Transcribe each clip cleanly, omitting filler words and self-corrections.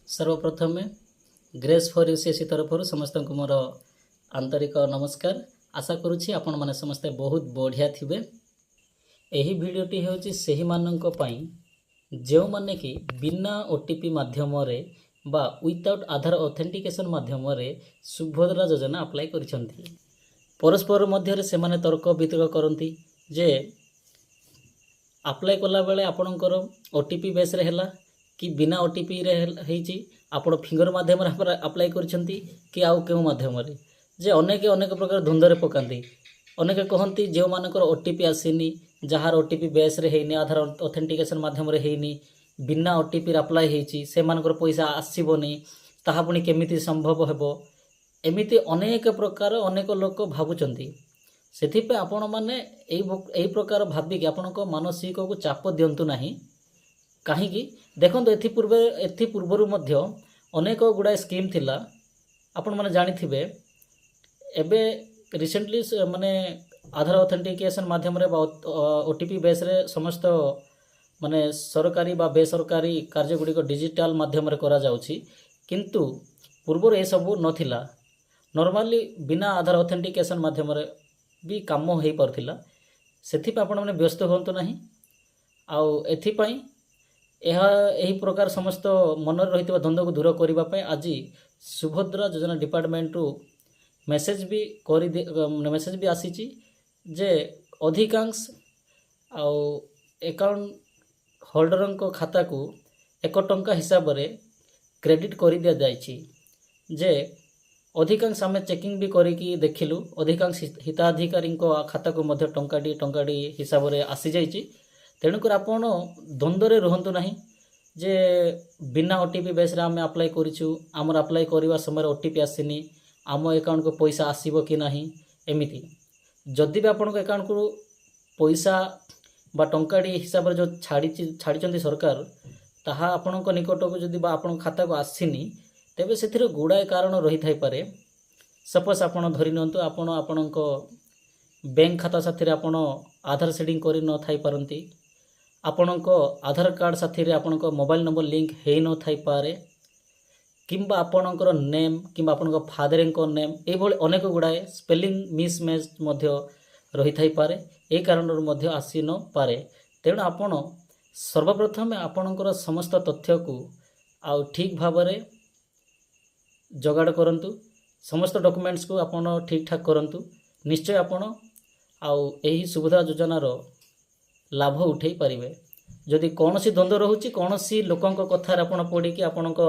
ସର୍ବପ୍ରଥମେ grace for ୟୁସିଏସ୍ସି ତରଫରୁ ସମସ୍ତଙ୍କୁ ମୋର ଆନ୍ତରିକ ନମସ୍କାର। ଆଶା କରୁଛି ଆପଣମାନେ ସମସ୍ତେ ବହୁତ ବଢ଼ିଆ ଥିବେ। ଏହି ଭିଡ଼ିଓଟି ହେଉଛି ସେହିମାନଙ୍କ ପାଇଁ, ଯେଉଁମାନେ କି ବିନା ଓଟିପି ମାଧ୍ୟମରେ ବା ୱିଥାଉଟ୍ ଆଧାର ଅଥେଣ୍ଟିକେସନ୍ ମାଧ୍ୟମରେ ସୁଭଦ୍ରା ଯୋଜନା ଆପ୍ଲାଏ କରିଛନ୍ତି। ପରସ୍ପର ମଧ୍ୟରେ ସେମାନେ ତର୍କ ବିତର୍କ କରନ୍ତି ଯେ ଆପ୍ଲାଏ କଲାବେଳେ ଆପଣଙ୍କର ଓଟିପି ବେସ୍ରେ ହେଲା କି ବିନା ଓଟିପିରେ ହେଇଛି, ଆପଣ ଫିଙ୍ଗର ମାଧ୍ୟମରେ ଆପ୍ଲାଏ କରିଛନ୍ତି କି ଆଉ କେଉଁ ମାଧ୍ୟମରେ, ଯେ ଅନେକ ଅନେକ ପ୍ରକାର ଦ୍ୱନ୍ଦ୍ୱରେ ପକାନ୍ତି। ଅନେକ କହନ୍ତି, ଯେଉଁମାନଙ୍କର ଓଟିପି ଆସିନି, ଯାହାର ଓଟିପି ବେସ୍ରେ ହେଇନି, ଆଧାର ଅଥେଣ୍ଟିକେସନ୍ ମାଧ୍ୟମରେ ହେଇନି, ବିନା ଓଟିପିରେ ଆପ୍ଲାଏ ହେଇଛି, ସେମାନଙ୍କର ପଇସା ଆସିବନି, ତାହା ପୁଣି କେମିତି ସମ୍ଭବ ହେବ? ଏମିତି ଅନେକ ପ୍ରକାର ଅନେକ ଲୋକ ଭାବୁଛନ୍ତି। ସେଥିପାଇଁ ଆପଣମାନେ ଏଇ ପ୍ରକାର ଭାବିକି ଆପଣଙ୍କ ମାନସିକକୁ ଚାପ ଦିଅନ୍ତୁ ନାହିଁ। କାହିଁକି ଦେଖନ୍ତୁ, ଏଥି ପୂର୍ବରୁ ମଧ୍ୟ ଅନେକ ଗୁଡ଼ାଏ ସ୍କିମ୍ ଥିଲା, ଆପଣମାନେ ଜାଣିଥିବେ। ଏବେ ରିସେଣ୍ଟଲି ମାନେ ଆଧାର ଅଥେଣ୍ଟିକେସନ୍ ମାଧ୍ୟମରେ ବା ଓଟିପି ବେସ୍ରେ ସମସ୍ତ ମାନେ ସରକାରୀ ବା ବେସରକାରୀ କାର୍ଯ୍ୟ ଗୁଡ଼ିକ ଡିଜିଟାଲ ମାଧ୍ୟମରେ କରାଯାଉଛି। କିନ୍ତୁ ପୂର୍ବରୁ ଏସବୁ ନଥିଲା। ନର୍ମାଲି ବିନା ଆଧାର ଅଥେଣ୍ଟିକେସନ୍ ମାଧ୍ୟମରେ ବି କାମ ହେଇପାରୁଥିଲା। ସେଥିପାଇଁ ଆପଣମାନେ ବ୍ୟସ୍ତ ହୁଅନ୍ତୁ ନାହିଁ। ଆଉ ଏଥିପାଇଁ ଏହା ଏହି ପ୍ରକାର ସମସ୍ତ ମନରେ ରହିଥିବା ଦ୍ୱନ୍ଦ୍ୱକୁ ଦୂର କରିବା ପାଇଁ ଆଜି ସୁଭଦ୍ରା ଯୋଜନା ଡିପାର୍ଟମେଣ୍ଟରୁ ମେସେଜ ବି ଆସିଛି ଯେ ଅଧିକାଂଶ ଆଉ ଆକାଉଣ୍ଟ ହୋଲ୍ଡରଙ୍କ ଖାତାକୁ 1 ଟଙ୍କା ହିସାବରେ କ୍ରେଡ଼ିଟ୍ କରିଦିଆଯାଇଛି, ଯେ ଅଧିକାଂଶ ଆମେ ଚେକିଂ ବି କରିକି ଦେଖିଲୁ, ଅଧିକାଂଶ ହିତାଧିକାରୀଙ୍କ ଖାତାକୁ ମଧ୍ୟ ଟଙ୍କାଟି ଟଙ୍କାଟି ହିସାବରେ ଆସିଯାଇଛି। ତେଣୁକରି ଆପଣ ଦ୍ୱନ୍ଦ୍ୱରେ ରୁହନ୍ତୁ ନାହିଁ ଯେ ବିନା ଓଟିପି ବେସ୍ରେ ଆମେ ଆପ୍ଲାଏ କରିଛୁ, ଆମର ଆପ୍ଲାଏ କରିବା ସମୟରେ ଓଟିପି ଆସିନି, ଆମ ଆକାଉଣ୍ଟକୁ ପଇସା ଆସିବ କି ନାହିଁ। ଏମିତି ଯଦି ବି ଆପଣଙ୍କ ଆକାଉଣ୍ଟକୁ ପଇସା ବା ଟଙ୍କାଟି ହିସାବରେ ଯେଉଁ ଛାଡ଼ିଛନ୍ତି ସରକାର, ତାହା ଆପଣଙ୍କ ନିକଟକୁ ଯଦି ବା ଆପଣଙ୍କ ଖାତାକୁ ଆସିନି, ତେବେ ସେଥିରେ ଗୁଡ଼ାଏ କାରଣ ରହିଥାଇପାରେ। ସପୋଜ୍ ଆପଣ ଧରି ନିଅନ୍ତୁ, ଆପଣ ଆପଣଙ୍କ ବ୍ୟାଙ୍କ ଖାତା ସାଥିରେ ଆପଣ ଆଧାର ସିଡ଼ିଂ କରି ନଥାଇପାରନ୍ତି, ଆପଣଙ୍କ ଆଧାର କାର୍ଡ଼ ସାଥିରେ ଆପଣଙ୍କ ମୋବାଇଲ ନମ୍ବର ଲିଙ୍କ ହେଇନଥାଇପାରେ, କିମ୍ବା ଆପଣଙ୍କର ନେମ୍ କିମ୍ବା ଆପଣଙ୍କ ଫାଦରଙ୍କ ନେମ୍, ଏଇଭଳି ଅନେକ ଗୁଡ଼ାଏ ସ୍ପେଲିଂ ମିସମ୍ୟାଚ୍ ମଧ୍ୟ ରହିଥାଇପାରେ। ଏହି କାରଣରୁ ମଧ୍ୟ ଆସି ନପାରେ। ତେଣୁ ଆପଣ ସର୍ବପ୍ରଥମେ ଆପଣଙ୍କର ସମସ୍ତ ତଥ୍ୟକୁ ଆଉ ଠିକ୍ ଭାବରେ ଯୋଗାଡ଼ କରନ୍ତୁ। ସମସ୍ତ ଡକୁମେଣ୍ଟସକୁ ଆପଣ ଠିକ୍ ଠାକ୍ କରନ୍ତୁ। ନିଶ୍ଚୟ ଆପଣ ଆଉ ଏହି ସୁଭଦ୍ରା ଯୋଜନାର ଲାଭ ଉଠାଇ ପାରିବେ। ଯଦି କୌଣସି ଦ୍ୱନ୍ଦ୍ୱ ରହୁଛି, କୌଣସି ଲୋକଙ୍କ କଥାରେ ଆପଣ ପଡ଼ିକି ଆପଣଙ୍କ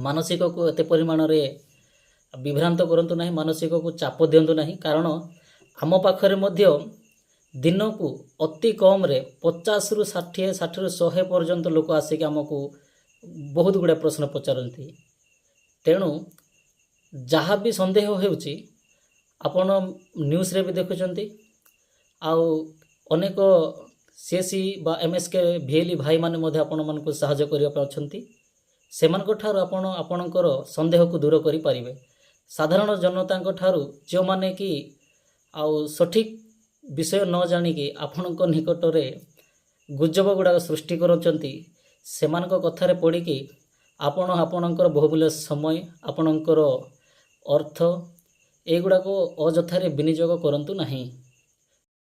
ମାନସିକକୁ ଏତେ ପରିମାଣରେ ବିଭ୍ରାନ୍ତ କରନ୍ତୁ ନାହିଁ, ମାନସିକକୁ ଚାପ ଦିଅନ୍ତୁ ନାହିଁ। କାରଣ ଆମ ପାଖରେ ମଧ୍ୟ ଦିନକୁ ଅତି କମ୍ରେ 50ରୁ 60, 60ରୁ 100 ପର୍ଯ୍ୟନ୍ତ ଲୋକ ଆସିକି ଆମକୁ ବହୁତ ଗୁଡ଼ାଏ ପ୍ରଶ୍ନ ପଚାରନ୍ତି। ତେଣୁ ଯାହା ବି ସନ୍ଦେହ ହେଉଛି, ଆପଣ ନ୍ୟୁଜ୍ରେ ବି ଦେଖୁଛନ୍ତି ଆଉ ଅନେକ ସିଏସ୍ସି ବା ଏମ୍ଏସ୍କେ ଭିଏଲ୍ଇ ଭାଇମାନେ ମଧ୍ୟ ଆପଣମାନଙ୍କୁ ସାହାଯ୍ୟ କରିବା ପାଇଁ ଅଛନ୍ତି। ସେମାନଙ୍କ ଠାରୁ ଆପଣ ଆପଣଙ୍କର ସନ୍ଦେହକୁ ଦୂର କରିପାରିବେ। ସାଧାରଣ ଜନତାଙ୍କ ଠାରୁ, ଯେଉଁମାନେ କି ଆଉ ସଠିକ୍ ବିଷୟ ନ ଜାଣିକି ଆପଣଙ୍କ ନିକଟରେ ଗୁଜବ ଗୁଡ଼ାକ ସୃଷ୍ଟି କରୁଛନ୍ତି, ସେମାନଙ୍କ କଥାରେ ପଡ଼ିକି ଆପଣ ଆପଣଙ୍କର ବହୁମୂଲ୍ୟ ସମୟ, ଆପଣଙ୍କର ଅର୍ଥ, ଏଗୁଡ଼ାକ ଅଯଥାରେ ବିନିଯୋଗ କରନ୍ତୁ ନାହିଁ।